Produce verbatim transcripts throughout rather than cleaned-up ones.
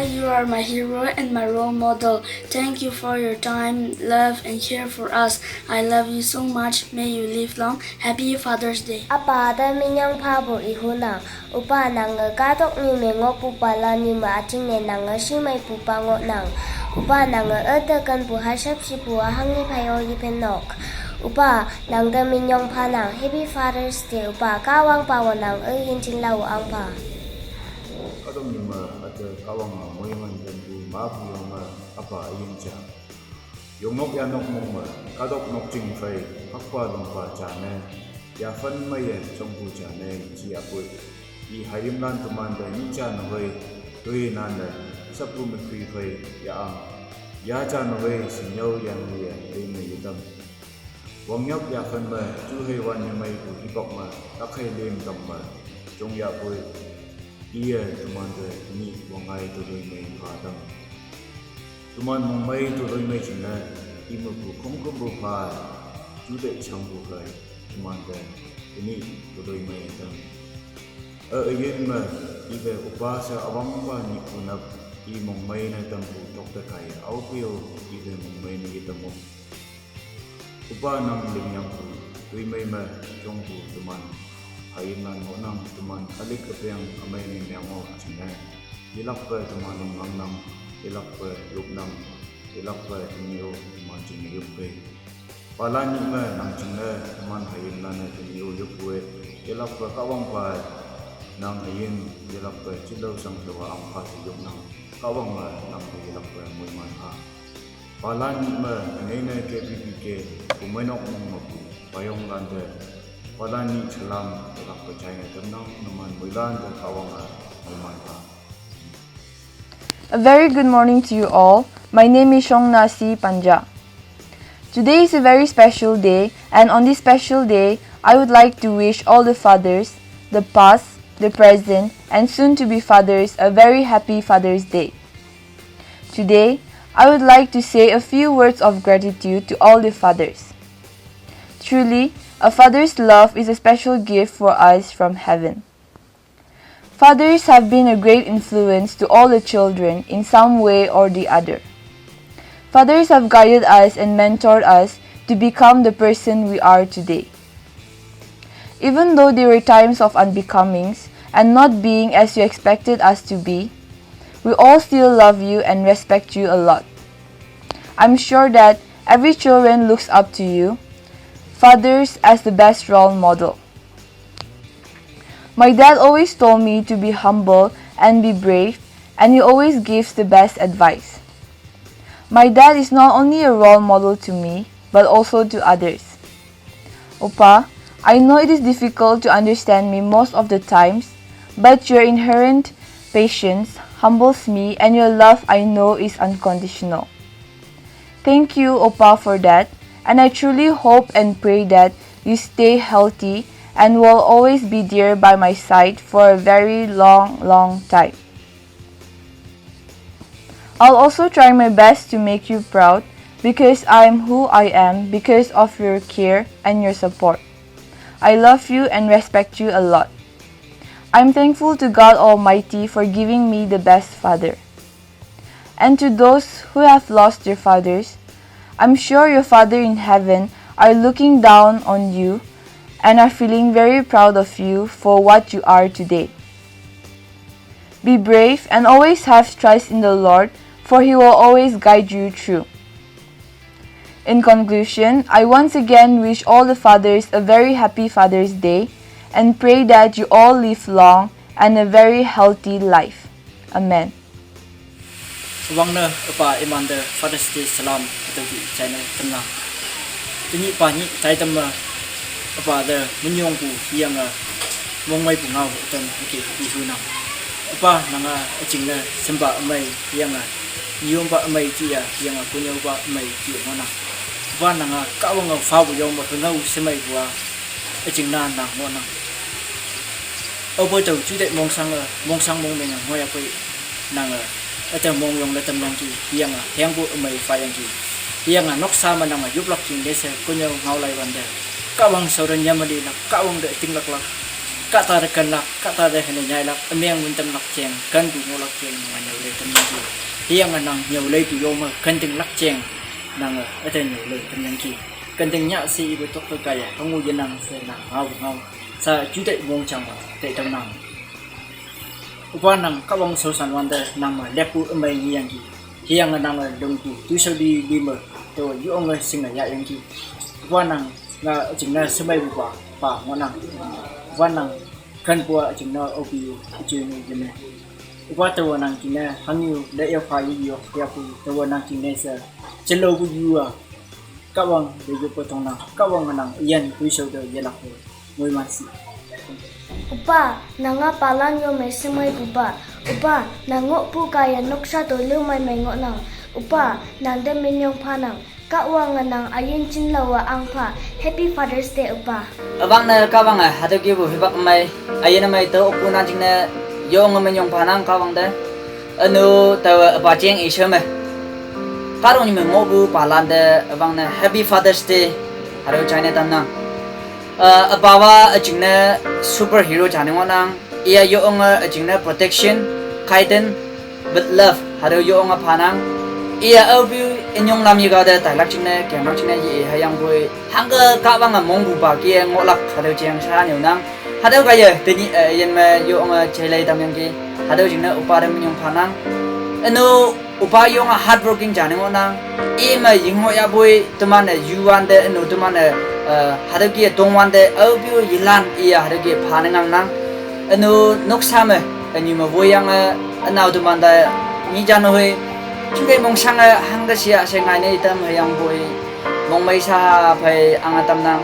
You are my hero and my role model. Thank you for your time, love, and care for us. I love you so much. May you live long. Happy Father's Day. အပါတမင်းညောင်ဖာဘူးအီဟူနံ။ ဥပါနံဧၢ ကၢ်ဒိၣ်ညိမဲာ်ငိုၣ်ပူၤပှၤလၢနံၤမးအထံၣ်န့ၣ် နံၤဧၢ ရှံမဲာ်ပူၤပာ်ငိုၣ်နံၤ. ဥပါနံၤဧၢ အၢတၢ်ကၢၼ်ပူၤဟါဆှဲးဆံပူၤ အဟါညံဖးယိယံဖဲနီၣ်. ဥပါ နံၤတမင်းညောင်ဖာနံၤ Happy Father's Day ဥပါ ကၢ်ဝံၣ်ပာ်ဝဲနံၤဧၢ ယိၣ်ထံလၢဝဲအီၤဖး. ကၢ်ဒိၣ်ညိမဲာ် အတၢ်ကၢ်ဝံၣ်အီၤ မိၢ်ယမၤနံၤတၢ်ပူၤ မၤပူၤယီၤမး အပၢ်အယိၣ်ကၢ် ယိၤနီၣ်ယၤနီၣ်မုၢ်မး ကၢ်ဒိၣ်နီၣ်ကၠ့ၣ်ဖဲ ဟၣ်ကွၢ်လိာ်ကွၢ်ကၢ်နဲ ယၤဖၢၣ်မ့ၢ်ယဲ ကၠီပူၤကၢ်နဲ ကၠံအပှ့ၤ ယဟးယံလၢ်တမံၤဒီး နံၣ်ကၢ်နဝဲ တွံၢ်နၤလၢ ဆၢပူၤမ့ၢ်ခွံဖဲ ယအါ ယၤကၢ်နဝဲ စံၣ်ညီၣ်ယၤနဝဲ လၢမ့ၢ်ယတၢ်မုၢ် ဝံၤညိၣ်ယၤဖၢၣ်မး ကၠူဟဲဝဲနံၤမ့ၢ်ပူၤဟံၣ်ဘီမး တၢ်ခဲလၢာ်မတၤမး ကၠီယၤပှ့ၤ အံၤယဲ တမံၤဒီး တနံၣ် ဝံၤငါအံၤတရံးမ့ၢ်ဖးတၢ်မုၢ် တမံၤမုၢ်မ့ၢ်တရံးမ့ၢ်ကၠံၤနဲ အံၤမ့ၢ်ပူၤခီကဘိဖး ကၠူတဲာ်ဆၣ်ပူၤဃဲ တမံၤဒီး တနံၣ် တရံးမ့ၢ်တၢ်မုၢ် အၢ အယိၣ်မး အံၤဒီး ဥပါစၢ်အဝံၣ်ပှၤနံၤပူၤနၢ် အံၤမုၢ်မ့ၢ်နတၢ်ပူၤ တီၢ်တကးယဲ အအိၣ်ဖှံအိၣ် အံၤဒီးမုၢ်မ့ၢ်နယတၢ်မုၢ် ဥပါနံၤလၢညါပူၤ တွံၢ်မ့ၢ်မး ကၠီပူၤတမံၤ ဟးယံလၢ်နီၣ်နံၤ တမံၤအလံကပၢၢ်အမဲာ်န့ၣ်မ့ၢ်အီၤကၠံၤနဲ ယလီၤပှၤတမံၤလီၤမၢ်နံၤ ယလီၤပှၤယိၣ်နံၤ ယလီၤပှၤတနံၣ်အိၣ် တမံၤကၠံၤနယိၣ်ပှ့ၤ ပှၤလၢနံၤမး နံၤကၠံၤနဲ တမံၤဟးယံလၢ်န့ၣ် တနံၣ်အိၣ်ယိၣ်ပှ့ၤ ယလီၤပှၤကၢ်ဝံၣ်ပှၤ နံၤဟးယံ ယလီၤပှၤကၠံၤလၢစံၣ်ဖျိဝဲအီၤဖးတယိၣ်နံၤ ကၢ်ဝံၣ်မး နံၤဒီးယလီၤပှၤမိၢ်မၤဖး ပှၤလၢနံၤမး အန့ၣ်န့ၣ် ကဲပံပံကဲ ပမ့ၢ်နီၣ်မုၢ်မးပူၤ ပှၤယီၤလၢ်ဒီး ပှၤလၢနံၤဆလၢ် ယလီၤပှၤကၠံၤန့ၣ် တနံၣ်နမံၤမုၢ်လၢ်ဒီး ကၢ်ဝံၣ်မး မိၢ်မၤဖး A very good morning to you all. My name is Shongnasi Panja. Today is a very special day, and on this special day, I would like to wish all the fathers, the past, the present, and soon to be fathers, a very happy Father's Day. Today, I would like to say a few words of gratitude to all the fathers. Truly, a father's love is a special gift for us from heaven. Fathers have been a great influence to all the children in some way or the other. Fathers have guided us and mentored us to become the person we are today. Even though there were times of unbecomings and not being as you expected us to be, we all still love you and respect you a lot. I'm sure that every children looks up to you, fathers as the best role model. My dad always told me to be humble and be brave, and he always gives the best advice. My dad is not only a role model to me, but also to others. Opa, I know it is difficult to understand me most of the times, but your inherent patience humbles me and your love I know is unconditional. Thank you, Opa, for that, and I truly hope and pray that you stay healthy and will always be there by my side for a very long, long time. I'll also try my best to make you proud because I am who I am because of your care and your support. I love you and respect you a lot. I'm thankful to God Almighty for giving me the best father. And to those who have lost their fathers, I'm sure your Father in heaven are looking down on you and are feeling very proud of you for what you are today. Be brave and always have trust in the Lord, for He will always guide you through. In conclusion, I once again wish all the fathers a very happy Father's Day and pray that you all live long and a very healthy life. Amen. ဝံနၢ အပၢ် အမၢ်ဒီး Father's Day Salam အတဝံၣ် channel တနၢ် တနံၣ်ပၢ်နံၣ် တၢ်တမၢ အပၢ်ဒီး မုၢ်ညိၣ်ပူၤ ဟံးယၤ မုၢ်မံပူၤ ငါဝဲအတၢ်မုၢ်က့ၤ ဟံးဃုနၢ် အပၢ်နၤ အကျိၤလၢ စၢဘၣ်အမံၤ ဟံးယၤ နံၣ်ယိဘၣ်အမံၤကံယၤ ဟံးယၤ ကိးညိဘၣ်အမံၤကံအီၤနၢ် အပၢ်နၤ ကးဝဲငါဖးပယီၤမၤဃုနၢ်အူစမံၤပူၤ အကျိၤနၤနၤမီၢ်နၢ် အပၢ်တၢ်ကၠူတဲာ်မီၢ်ဆၣ်ဧၢ မီၢ်ဆၣ်မီၢ်မဲာ် နၤ မီၢ်ယၤပှဲၤ နၤ အတၢ်မီၢ်ယွၤလၢတၢ်မၢ်ကံ ဟံးယၤ ဟဲၣ်ကိၣ်အမံၤဖးယၤကံ ဟံးယၤ နီၢ်ကစၢ်မးနၤ ယိၣ်ပျီၢ်ကံ ဒဲးစဲး ကိးညိ ငါဝဲလၢယဝၤဒီး ကးဝဲစီၤဒီးညါမဒံးနၤ ကးဝဲဒီးအတံၤလၢ်ကျါ Kahta te kenlak, kahta te hene nyailak, ümeng wüntamlak jeng, kenpu ngohlak jeng, nang nyüolei tamyangki. Hüyange nang nyüoleipu yome kentinglak jeng, nange üte nyüolei tamyangki. Kenting nyah she ipu tokpe kaiye hango yenang she nang ngao ngao. Sha juteih mongjang-e tei tamnang. Üpa nang Kahwang shaoshan wante nang me leppu ümei ngeyangki. Hüyange nange lingpu toishao li li me taowe yonge shinge yahyangki. Üpa nang nga üjingne shemeipupa pa ngohnang. Üpa nang kenpu-a üjingne aope-o üjingne yeme. Üpa taowe nang jingne hangyu le yao pha yu yok yahpu taowe nang jingne she jinlaopu yu-a Kahwang te yoppe tongnang. Kahwange nang üyin toishao te yelakpe moiman shi. Üpa, nanga palan yome shemeipupa. Üpa, nang ngohpu kaiye noksa to lümei mei ngohnang. Üpa, nangte minyong phanang. Kahwange nang üyin jinlaowe ahngpha. Happy Father's Day, Üpa. Üwangne Kahwange hatüo kihpu hipak mei, üyin mei tao okpu nang jingne yonge minyong phanang Kahwang te. Üno taowe üpa jeng ishe me kahtoknyu me ngohpu palan te üwangne Happy Father's Day hatüo jaine tamnang. Uh, üpawa üjingne superhero jane ngohnang. Iya yonge üjingne protection, guidance, with love hatüo yonge phanang. Iya aope-o ünyong lam yekao te tailak jingne, kemlak jingne ye hüyangpoi hangke Kahwange mongpupa kih-e ngohlak hatüo jeng sha nyüonang. Hatüo kaiye tenyih, eh, üyin me yonge jeilei tamyangki. Hatüo jingne üpa te minyong phanang. Üno üpa yonge hardworking jane ngohnang. Ime yingoh yahpoi teman-e yuwante üno teman-e, eh, hatüo kih-e tongwante aope-o yelan iya hatüo kih-e phane ngangnang. Üno noksa me ünyu me woiyange, eh, ünao teman te nyi jan hoi juteih mongshange hangke shia she ngaine itam hüyangpoi mongmei sha phei ange tamnang.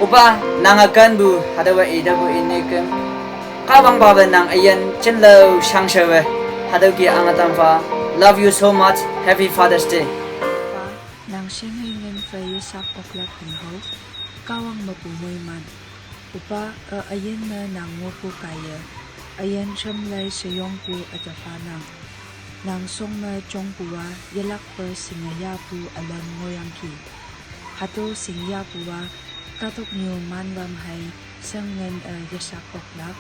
Üpa, nange kenpu hatüowe itepu ine kem. Kahwangpawe nang üyin jinlao shangshawe hatüo kih-e ange tampha. Love you so much. Happy Father's Day. Üpa, nang shinghei ngin phei yeshak oklak inho. Kahwang mepu moiman. Üpa, e, üyin me nang ngohpu kaiye, üyin shemlei sheyongpu üte phanang. Nang shong me jongpu-a yelakpe shinge yahpu ülam ngohyangki. Hatüo shing yahpu-a kahtoknyu manlam hei shengngin-e yeshak oklak.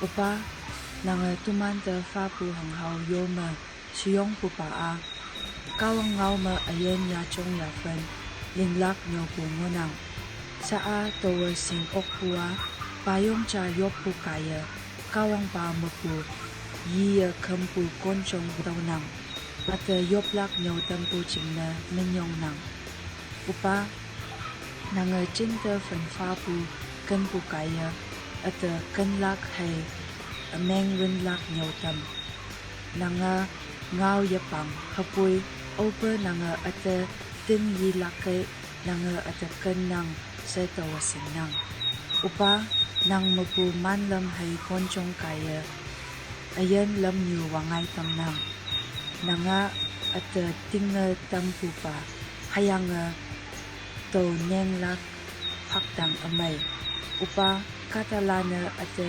Üpa, nange temante phapu hanghao yome sheyongpupa-a, Kahwang ngao me üyin yajong yaphen linglak nyüopu ngohnang. Sha-a taowe shing okpu-a, payong ja yoppu kaiye, Kahwangpa mepu yiye khümpu konjong taonang. Üte yoplak nyüo tampu jingne minyongnang. Üpa, nange jinte phen phapu kenpu kaiye, üte kenlak hei ümeng winlak nyüo tam. Nange ngao yepang hüpoi, aope nange üte tin yilakkei, nange üte kennang she taowe shingnang. Üpa, nang mepu manlam hei konjong kaiye, üyin lamnyu wangngai tamnang. Nanga üte tinge tampupa, hüyange tao nenglak hakdang ümei. Üpa, kahtalanne üte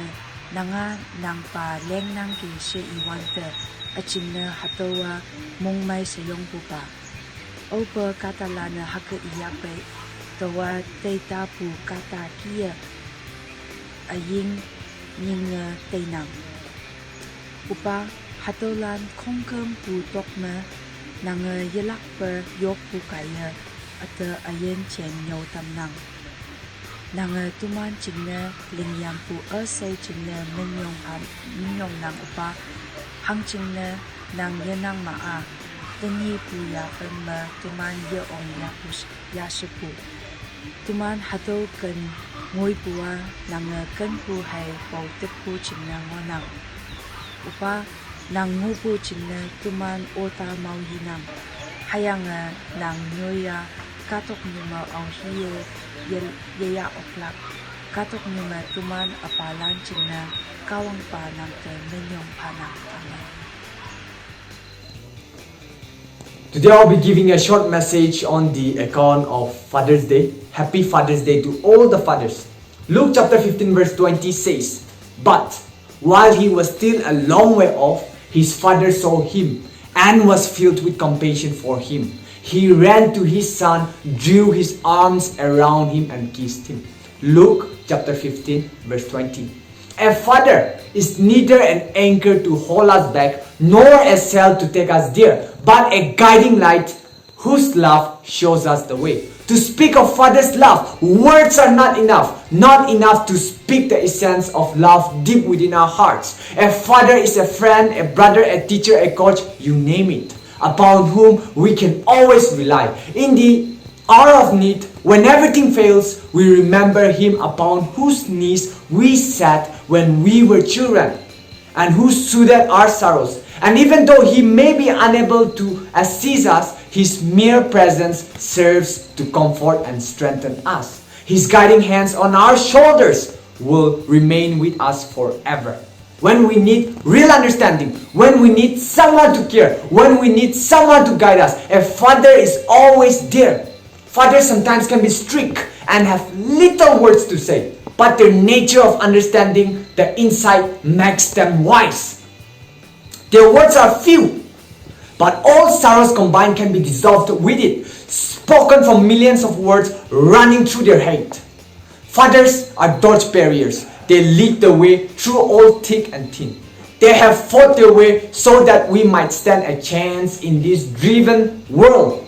nanga nangpa lengnangki she iwante, üjingne hatüowa mongmei sheyongpupa. Aope kahtalanne hüke iyapei, taowa teitapu kahta kih-e üyin nyinge teinang. Üpa, hatüolan khongkümpu tok me, nange yelakpe yoppu kaiye, üte üyin jeng nyüo tamnang. Nange teman jingne lingyangpu üshei jingne minyong ha, minyongnang Üpa, hangjingne nang yenang ma-a, tenyihpu yaphen me teman ye-ong yahpu yashepu. Teman hatüo ken ngoipu-a, nange kenpu hei pao teppu jingne ngohnang. Üpa, nang ngohpu jingne teman ota mao yinang. Hüyange nang nyoi-a kahtoknyu me aohi-o ye, yeyah oklak. Kahtoknyu me teman üpalan jingne Kahwangpa nangte minyong phanang. Amen. Today I'll be giving a short message on the account of Father's Day. Happy Father's Day to all the fathers. Luke chapter fifteen verse twenty says, "But while he was still a long way off, his father saw him and was filled with compassion for him. He ran to his son, drew his arms around him, and kissed him." Luke chapter fifteen verse twenty. A father is neither an anchor to hold us back nor a sail to take us there, but a guiding light whose love shows us the way. To speak of father's love, words are not enough, not enough to speak the essence of love deep within our hearts. A father is a friend, a brother, a teacher, a coach, you name it, upon whom we can always rely. In the hour of need, when everything fails, we remember him upon whose knees we sat when we were children and who soothed our sorrows. And even though he may be unable to assist us, his mere presence serves to comfort and strengthen us. His guiding hands on our shoulders will remain with us forever. When we need real understanding, when we need someone to care, when we need someone to guide us, a father is always there. Fathers sometimes can be strict and have little words to say, but their nature of understanding the insight makes them wise. Their words are few, but all sorrows combined can be dissolved with it, spoken from millions of words running through their head. Fathers are torch bearers. They lead the way through all thick and thin. They have fought their way so that we might stand a chance in this driven world.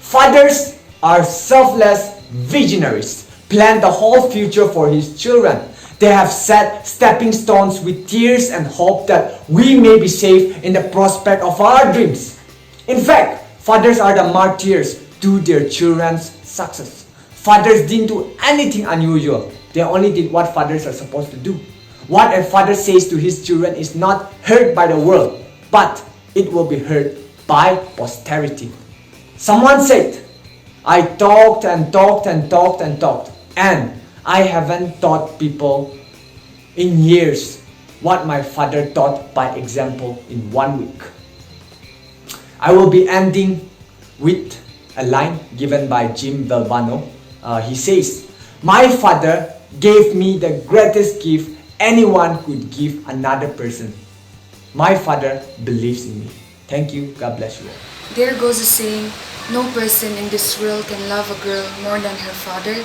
Fathers are selfless visionaries, plan the whole future for his children. They have set stepping stones with tears and hope that we may be safe in the prospect of our dreams. In fact, fathers are the martyrs to their children's success. Fathers didn't do anything unusual. They only did what fathers are supposed to do. What a father says to his children is not heard by the world, but it will be heard by posterity. Someone said, "I talked and talked and talked and talked, and I haven't taught people in years what my father taught by example in one week." I will be ending with a line given by Jim Valvano. Uh, he says, "My father gave me the greatest gift anyone could give another person. My father believes in me." Thank you. God bless you all. There goes a saying, no person in this world can love a girl more than her father.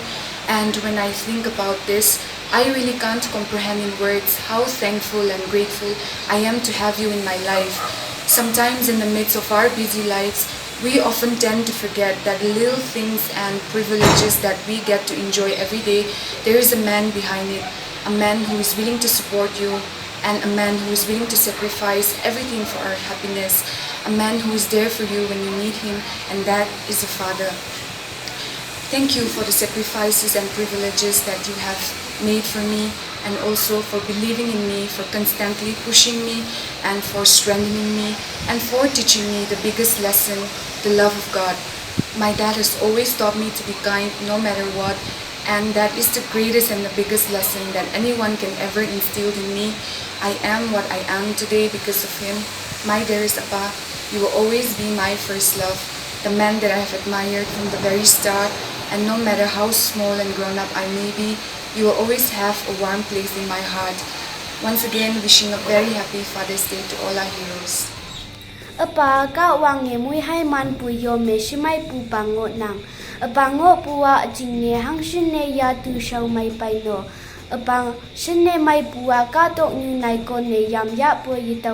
And when I think about this, I really can't comprehend in words how thankful and grateful I am to have you in my life. Sometimes, in the midst of our busy lives, we often tend to forget that the little things and privileges that we get to enjoy every day, there is a man behind it, a man who is willing to support you, and a man who is willing to sacrifice everything for our happiness, a man who is there for you when you need him, and that is a father. Thank you for the sacrifices and privileges that you have made for me, and also for believing in me, for constantly pushing me, and for strengthening me, and for teaching me the biggest lesson, the love of God. My dad has always taught me to be kind no matter what, and that is the greatest and the biggest lesson that anyone can ever instill in me. I am what I am today because of him. My dearest Appa, you will always be my first love, the man that I have admired from the very start, and no matter how small and grown up I may be, you will always have a warm place in my heart. Once again, wishing a very happy Father's Day to all our heroes. အပႃၵႃႈဝၢင်းငႄႈမူၺ်ႉႁႂ်ႈမၼ်းပူႇယေႃႇမႄႈ သမ်ႉမႆႈပူႇပၢင်ႇငူဝ်ႉၼင်ႇ ဢပႃႇငူဝ်ႉပူႇဝႃႈ ၸိုင်ၼႄႁင်းသဵင်ၼႄယႃႈ တိုဝ်ႉသဝ်းမႆႈပၢႆႈၼေႃႈ ဢပႃႇသဵင်ၼႄမႆႈပူႇဝႃႈ ၵႃႈတူၵ်းယူႇၼႂ်းၵွၼ်ႇၼႄ ယၢမ်ႈယႃႉပူၺ်ႇယႃႉတဝ်ႈလၢၵ်ႈ ဢပႃႇဝႄႈ ဢတိူ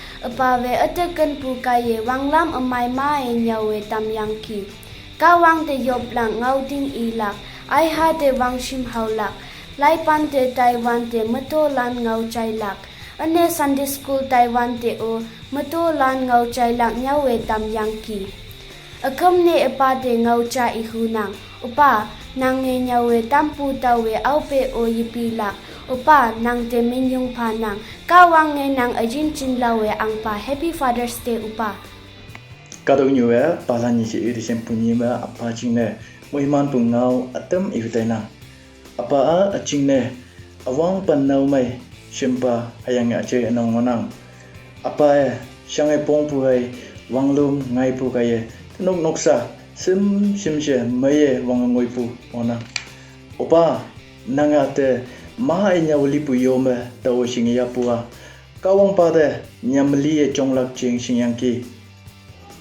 ဝ်ႉၵိုၼ်းပူႇၵႃႈယႄႈ ဝၢင်းလမ်းဢမၢႆမႃးဢႄႇ ၺႃးဝႄႈတၢမ်ႇယၢင်းၶီႈ ၵႃႈဝၢင်းတေယွပ်ႈလၢင်ႉ ငဝ်းတိင်ႇဢီႈလၢၵ်ႈ ဢၢႆႁႃႉတေဝၢင်းသိမ်းႁဝ်းလၢၵ်ႈ လၢႆးပၼ်တေတႆႈဝၢၼ်ႈတေ မတူဝ်းလၢၼ်ႇငဝ်းၸႂ်လၢၵ်ႈ ဢၼ်ၼႄ Sunday School တႆႈဝၢၼ်ႈတေဢူဝ်း မတူဝ်းလၢၼ်ႇငဝ်းၸႂ်လၢၵ်ႈ ၺႃးဝႄႈတၢမ်ႇယၢင်းၶီႈ ဢၶိုမ်းၼႄ ဢပႃႇတေငဝ်းၸႃႉဢီႈႁူႉၼင်ႇ ဢပႃႇ ၼင်ႇငႄႈၺႃးဝႄႈတၢမ်ႇပူႇတဝ်ႈဝႄႈ ဢဝ်ပႄႉဢူဝ်းယီႈပီႈလၢၵ်ႈ ဢပႃႇ ၼင်ႇတေမၼ်းယုင်ႈၽႃႈၼင်ႇ ၵႃႈဝၢင်းငႄႈၼင်ႇ ဢယိၼ်းၸိၼ်းလဝ်ႈဝႄႈဢၢင်ႈပႃႇ Happy Father's Day ဢပႃႇ ၵႃႈတူၵ်းယူႇဝႄႈ ပႃႇလၢၼ်ႇယီႈသေဢိတ်းသေ ပူႇၺီႇမႃး ဢပႃႇၸိုင်ၼႄ မူၺ်ႉမၼ်းပူႇငဝ်း ဢတိူမ်ႇဢီႈႁူႉတႆႈၼင်ႇ ဢပႃႇဢႃႇ ဢၸိုင်ၼႄ ဢဝၢင်းပၼ်ၼဝ်ႈမႆႈ သိမ်းပႃး ႁႂ်ႈယၢင်ႈၺႃးၸႂ်ဢၼ်ၼွင်ႉငေႃးၼင်ႇ ဢပႃႇဢႄႇ သင်ႇႁႂ်ႈပွင်ပူႇႁႂ်ႈ ဝၢင်းလူမ်းငၢႆႈပူႇၵႃႈယႄႈ တၼုၵ်ႉၼူၵ်ႉသႃႇ သိမ်းသိမ်းသေ မႆႈယႄႈဝၢင်းငွႆႈပူႇ ငေႃးၼင်ႇ ဢပႃႇ ၼင်ႇဢႃႇတေ မႃးဢၼ်ၺႃးဝလီႇပူႇယေႃႇမႄႈ တႃႇဢူဝ်းသိင်ႇယႃႇပူႇဢႃႇ ၵႃႈဝၢင်းပႃႇတေ ၺႃးမလီႇယႃႇၸွင်ႇလၵ်းၸဵင်ႇသိင်ႇယၢင်းၶီႈ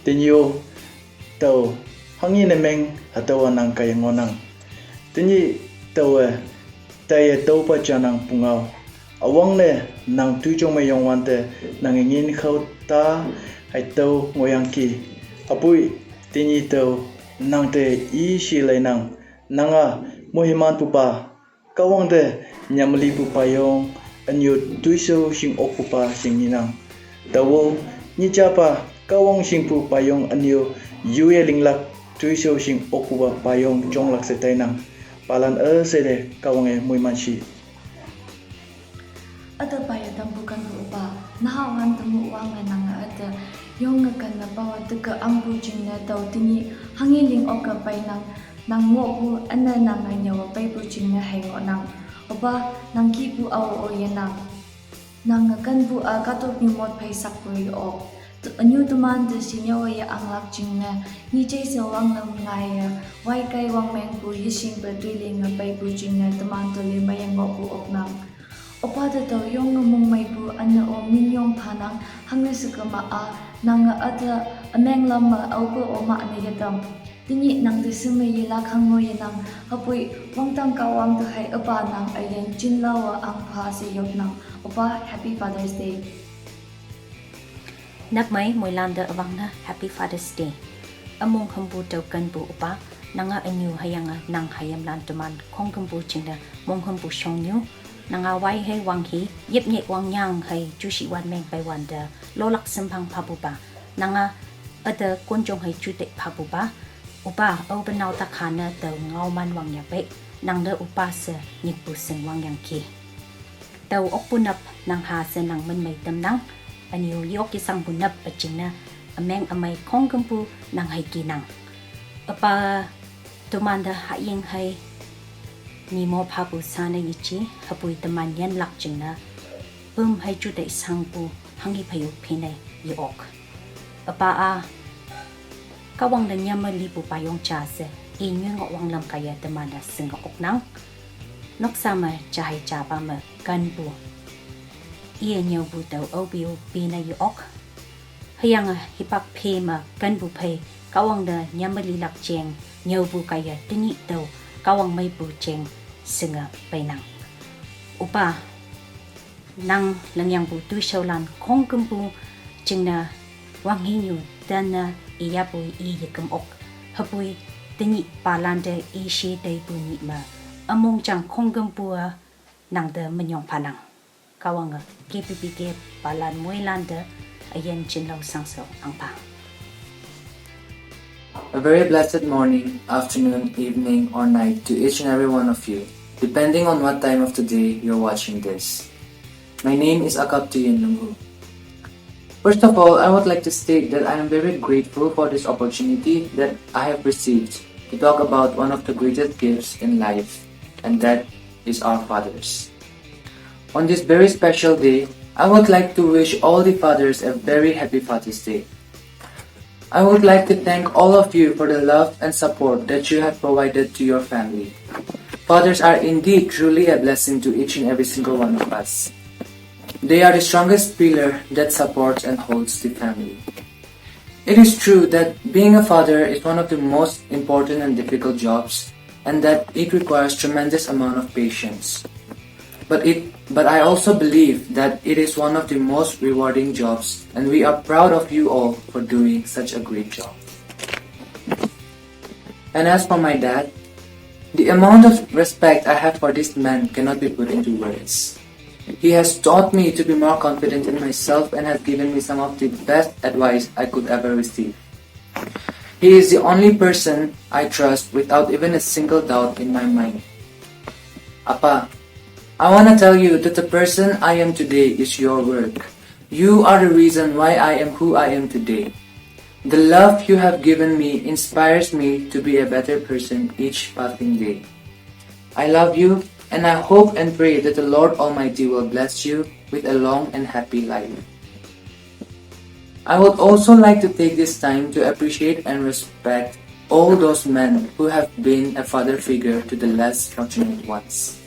တၼ်းယူႇ တႃႇဢူဝ်း ႁင်းယိၼ်းၼႂ်းမႅင်း ႁႃတဝႃႇၼင်ႇၵႆႇငေႃးၼင်ႇ တၼ်းယိၼ်း တႃႇဢူဝ်း တႆႈယႃႇတဝ်ႈပႃႇၸႃႇၼင်ႇပူႇငဝ်း Üwangne nang tüojong me yongwante nange ngin khao ta haitüo ngohyangki. Hüpoi tenyih tao nangte i shileinang. Nanga moimanpupa Kahwang te nyamlipu payong ünyu toishao shing okpupa shingnang. Taowe nyijapa Kahwang shingpu payong ünyu yuye linglak toishao shing okpupa payong jonglak she tainang. Palan üsheite Kahwange moiman shi. Üte paya tampu kanpu üpa, naha wan temu wange nange üte yonge kanne pawa teke ampu jingne tao tenyih hanghe ling oke peinang. Nang ngohpu üne nange nyüowe peipu jingne hei ngohnang. Üpa, nang kihpu ao-o yenang. Nange kanpu a kahtoknyu mot phei sakpu ye-ok. Ünyu temante shinyüowe ye-anglak jingne, nyih jei she wanglam ngaiye, waikai wangmengpu yeshingpe toi linge peipu jingne temante li meiye ngohpu oknang. Üpa te tao yonge mongmeipu üne-o minyong phanang. Hange shekema-a, nange üte ümenglam me aope-o mah ne yetam. Tenyih nangte sheme yelak hango yenang. Hüpoi wangdang Kahwang te hei üpa nang üyin jinlaowe ahngpha she yopnang. Üpa, Happy Father's Day. Nap mei moilante üwangne Happy Father's Day. Ümong hümpu tao kanpu üpa, nanga ünyu hüyange nang hayimlan teman khongkümpu jingne monghümpu shongnyu, nanga wai hei wanghe yipnyei wangyang hei jushi wan meng peiwante lolak shemphang phapupa, nanga üte konjong hei juteih phapupa, üpa aope nao takhane tao ngaoman wangyapei, nangte üpa she nyikpu shing wangyangki. Tao okpu nap nang ha she nang minmei tamnang, ünyu ye-ok yeshangpu nap üjingne ümeng ümei khongkümpu nang hei kinang. Üpa, temante haying hei nimo phapu shane yeji, hüpoi teman yinlak jingne püm hei juteih shangpu hanghi phei-o phine ye-ok. Üpa-a, Kahwang te nyamlipu payong ja she i nyoi ngoh wanglam kaiye temante shinge oknang. Noksa me ja hei japa me kanpu, iye nyüopu tao aope-o pine ye-ok. Hüyange hipak phe me kanpu phei Kahwang te nyamlilak jeng nyüopu kaiye tenyih tao Kahwang meipu jeng shinge peinang. Üpa, nang lingyangpu toishaolan khongkümpu jingne wanghinyu tene iyapu i yeküm ok. Hüpoi tenyih palante i she teipu nyih me ümongjang khongkümpu-a nangte minyong phanang. Kahwange K B B K palan moilante üyin jinlao shangshao ahngpa. A very blessed morning, afternoon, evening, or night to each and every one of you, depending on what time of the day you're watching this. My name is Akap Tuyen Lunghu. First of all, I would like to state that I am very grateful for this opportunity that I have received to talk about one of the greatest gifts in life, and that is our fathers. On this very special day, I would like to wish all the fathers a very happy Father's Day. I would like to thank all of you for the love and support that you have provided to your family. Fathers are indeed truly a blessing to each and every single one of us. They are the strongest pillar that supports and holds the family. It is true that being a father is one of the most important and difficult jobs, and that it requires tremendous amount of patience. But it, but I also believe that it is one of the most rewarding jobs, and we are proud of you all for doing such a great job. And as for my dad, the amount of respect I have for this man cannot be put into words. He has taught me to be more confident in myself and has given me some of the best advice I could ever receive. He is the only person I trust without even a single doubt in my mind. Apa, I want to tell you that the person I am today is your work. You are the reason why I am who I am today. The love you have given me inspires me to be a better person each passing day. I love you, and I hope and pray that the Lord Almighty will bless you with a long and happy life. I would also like to take this time to appreciate and respect all those men who have been a father figure to the less fortunate ones.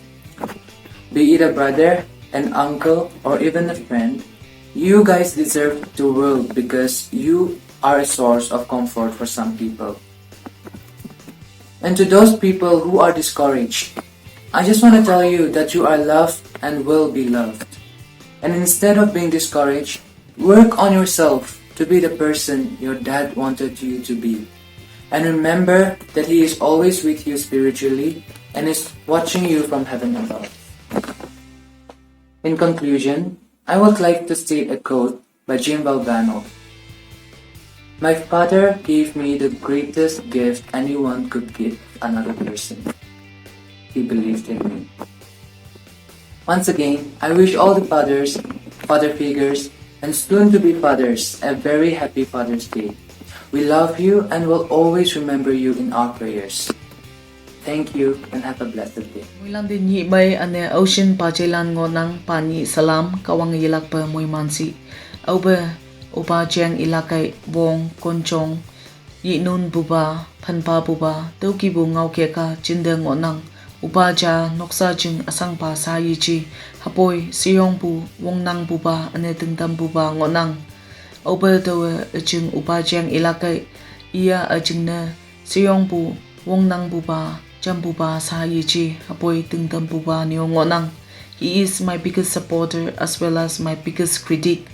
Be it a brother, an uncle, or even a friend, you guys deserve the world because you are a source of comfort for some people. And to those people who are discouraged, I just want to tell you that you are loved and will be loved. And instead of being discouraged, work on yourself to be the person your dad wanted you to be. And remember that he is always with you spiritually and is watching you from heaven above. In conclusion, I would like to state a quote by Jean Valjean. My father gave me the greatest gift anyone could give another person. He believed in me. Once again, I wish all the fathers, father figures, and soon to be fathers a very happy Father's Day. We love you and will always remember you in our prayers. Thank you and have a blessed day. Moilan de nyi mai ane ocean pa jailan ngo nang pa nyi salam kawang yelak pa moi mansi. Aube upa jeng ilakai bong konchong yi nun buba phanpa buba tauki bu ngau keka jinde ngo nang. Upa ja noksa jing asang pa sa yi ji hapoi siyong bu wong nang buba ane tingdam buba ngo nang. Aube tawe jing upa jeng ilakai iya ajing ne siyong bu wong nang buba jam buba sa yi ji hapoi tingdam buba nio ngo nang. He is my biggest supporter as well as my biggest critic.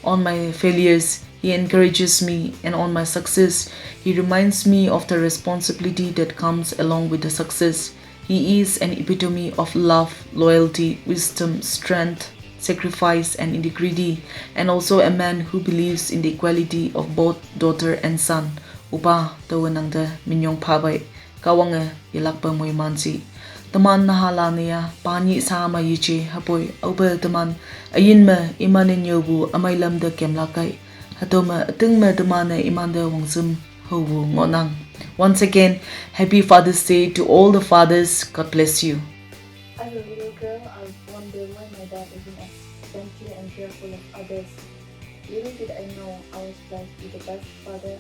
On my failures, he encourages me, and on my success, he reminds me of the responsibility that comes along with the success. He is an epitome of love, loyalty, wisdom, strength, sacrifice, and integrity, and also a man who believes in the equality of both daughter and son. Upa tawe nang de minyong pa bai. Kawange yelak pa moi mansi. Teman naha lane ya pa nyi sa ma yi ji hapoi aube teman ayin me iman nyo bu amai lam de kem lakai. Hato me ating me teman ne iman de wangsum ho bu ngo nang. Once again, happy Father's Day to all the fathers. God bless you. As a little girl, I wonder why my dad isn't as gentle and careful as others. Little did I know I was blessed with the best father,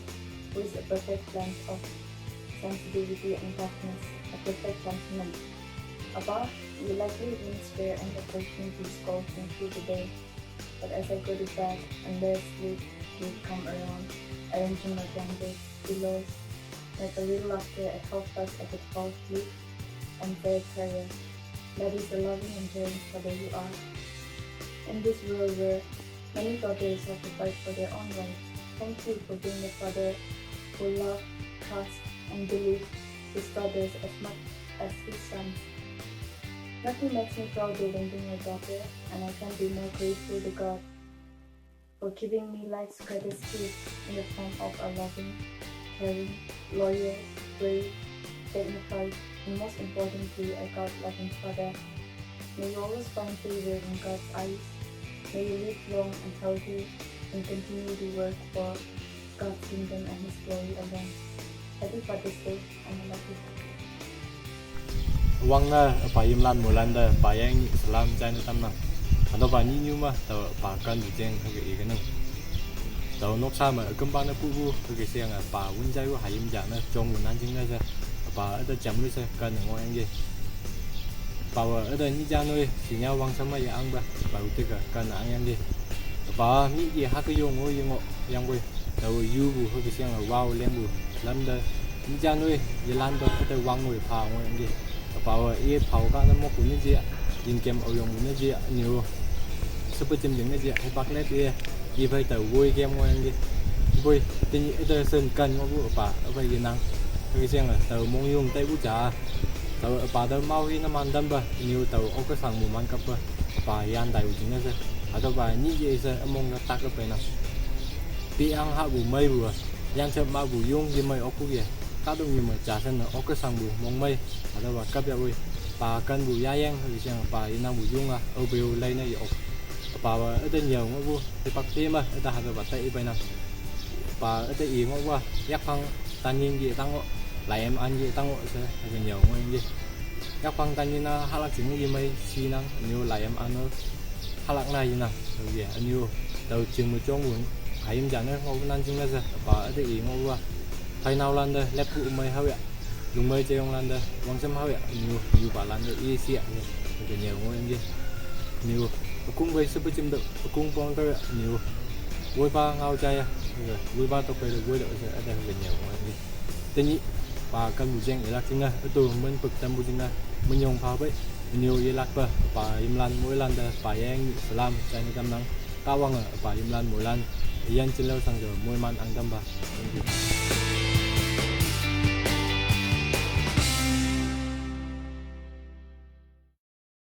who is a perfect blend of sensitivity and toughness, a perfect gentleman. Abba, you likely didn't spare any opportunity to scold me through the day, but as I go to bed and barely sleep, you would come around, arranging my blankets, pillows, like a little laughter at how fast I could fall asleep and say a prayer. That is the loving and caring father you are. In this world where many fathers have to fight for their own rights, thank you for being a father who love, trust, and believe his daughters as much as his sons. Nothing makes me prouder than being a daughter, and I can't be more grateful to God for giving me life's greatest gift in the form of a loving, caring, loyal, brave, dignified, and most importantly, a God-loving father. May you always find favor in God's eyes. May you live long and healthy and continue to work for God's kingdom and His glory alone. Happy Father's Day. Wang na pa yim lan mo lan da pa yang salam jai na tam nang. Ando pa ni nyu ma ta pa kan bu jeng ha ke i ke nang. Ta nok sa ma kum pa na pu bu ha ke siang pa wun jai bu ha yim ja na jong wun nan jing na sa. Pa ada jam lu sa kan ngo yang ge. Pa wa ada ni ja noi si nya wang sa ma ya ang ba pa u te ka kan ang yang ge. Pa mi ye ha ke yo ngo ye ngo yang bu. Ta wa yu bu ha ke siang wa leng bu lam da. Ni ja noi ye lan ba ka te wang noi pa ngo yang ge. Ka pa wa e pa wa ka na mo ku ni je. Yin kem au yong bu ni je ni wo. Sa pa jem jeng ni je. Hai bak le e. Ye bai ta wo ye kem ngo yang ge. Boi te ni e ta sen kan ngo bu pa. A bai ye nang. Ka ke siang la ta mong yong tai bu ja. Ta wa pa ta mau hi na man dam ba. Ni wo ta wa o ka sang bu man ka pa. Pa yan tai bu jing na sa. A ta pa ni je sa a mong ka ta ka pa na. Pi ang ha bu mai bu. Yan chap ma bu yung ye mai ok bu ye. Ka dong ye mai ja san na ok ka sang bu mong mai. Ada ba kap ya wei. Pa kan bu ya yang ha ke siang pa ye nang bu yung a. Au beu lai na ye ok. Pa ba ada nyau ngo bu. Te pak te ma ada ha ba ta i bai na. Pa ada i ngo ba. Yak pang tan yin ye tang o. Lai em an ye tang o sa ha ke nyau ngo ye. Yak pang tan yin na ha lak jing ye mai si nang. Nyau lai em an o. Halak na yin na, ye, aniu, tau jing mu jong wun, ayim jan ne, ngau nan jing na sa, pa, ada i ngau wa. Pai nau lan da, lep ku mai hau ya. Lung mai jayong lan da, wang sam hau ya, aniu, yu ba lan da, i sia, ne, ke nyau ngau yang ge. Aniu, akung bai sa pa jim da, akung pong ka ya, aniu. Woi pa ngau jaya, woi pa tok pai da, woi da, ada ke nyau ngau yang ge. Te ni, pa kan bu jeng ilak jing na, atu men pek tam bu jing na. Minyong pha pei, ünyu yelakpe, üpa Yimlan moilan te payeng salam jaine tamnang. Kahwange üpa Yimlan moilan üyin jinlao shangke moiman angtampa. Thank you.